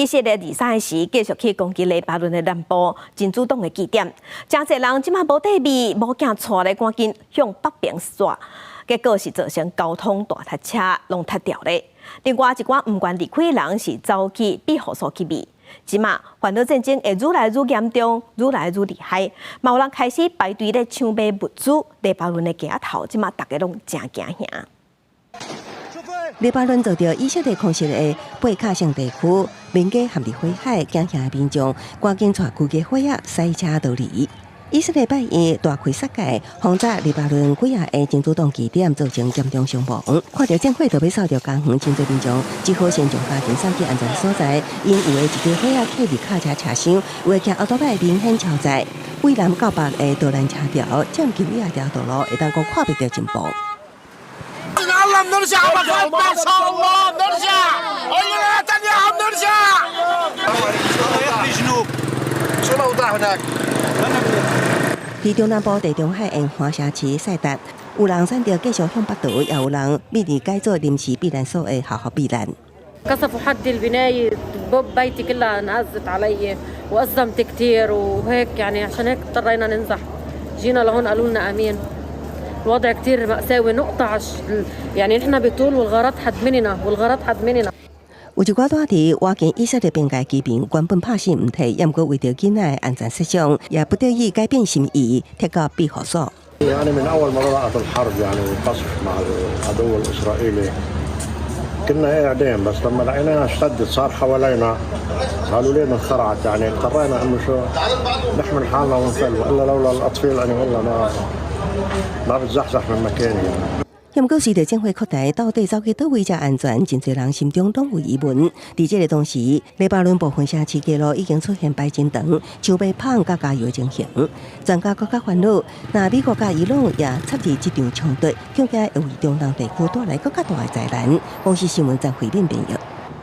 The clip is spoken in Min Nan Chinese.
以色列23時繼續去攻擊黎巴嫩的南部真主黨的據點，誠濟人這馬無地位、無囝帶咧，趕緊向北邊徙，結果是造成交通大塞車，攏塞著咧。另外一寡毋願離開的人是走去庇護所去避。這馬環島戰爭會愈來愈嚴重，愈來愈厲害，嘛有人開始排隊咧搶買物資。黎巴嫩的街頭，這馬逐家攏誠驚嚇。黎巴嫩遭著以色列空襲的貝卡省地區，民家陷佇火海，驚嚇的民眾趕緊帶規家伙仔駛車逃離。以色列拜一大開殺戒，轟炸黎巴嫩幾仔个真主黨據點，造成嚴重傷亡。看著戰火都欲掃著家園，真濟民眾只好先將家人送去安全所在。𪜶有的一家伙仔徛佇卡車車廂，有的騎歐多擺明顯超載。為南到北的導彈車條，佔據幾仔條道路，會當講看袂著進步。 بنرجع مكاننا ان شاء الله بنرجع نتنياهو بنرجع. الجنوب شو الأوضاع هناك؟ 佇中南部地中海沿岸城市塞達，有人選擇繼續向北逃，也有人秘佇改做臨時避難所的學校避難。 قصفوا حد البناية بوب بيتي كلها انهزت علي وأزمت كثير وهيك يعني عشان هيك اضطرينا ننزح جينا لهون قالوا لنا امين الوضع كثير مأساوي نقطع يعني نحن بطول والغارات حد مننا والغارات حد مننا. 有一寡住佇倚近以色列邊界居民，原本拍死毋退，毋過為著囡仔的安全設想，也不得已改變心意，撤到庇護所。 يعني من اول ما بدات الحرب يعني والقصف مع العدو الاسرائيلي كنا قاعدين بس لما لقيناها اشتدت صار حوالينا قالوا لنا انخرعت يعني اضطرينا انه شو نحمل حالنا ونفل والا لولا الاطفال يعني والله ما ما بتزحزح من مكاني يعني. 毋過隨著戰火擴大，到底走去佗位才安全？真濟人心中攏有疑問。佇這个同時，黎巴嫩部分城市街路已經出現排真長、搶買麭佮加油的情形。專家閣較煩惱，若美國佮伊朗也插入這場衝突，恐驚會為中東地區帶來閣較大的災難。公視新聞張惠敏編譯。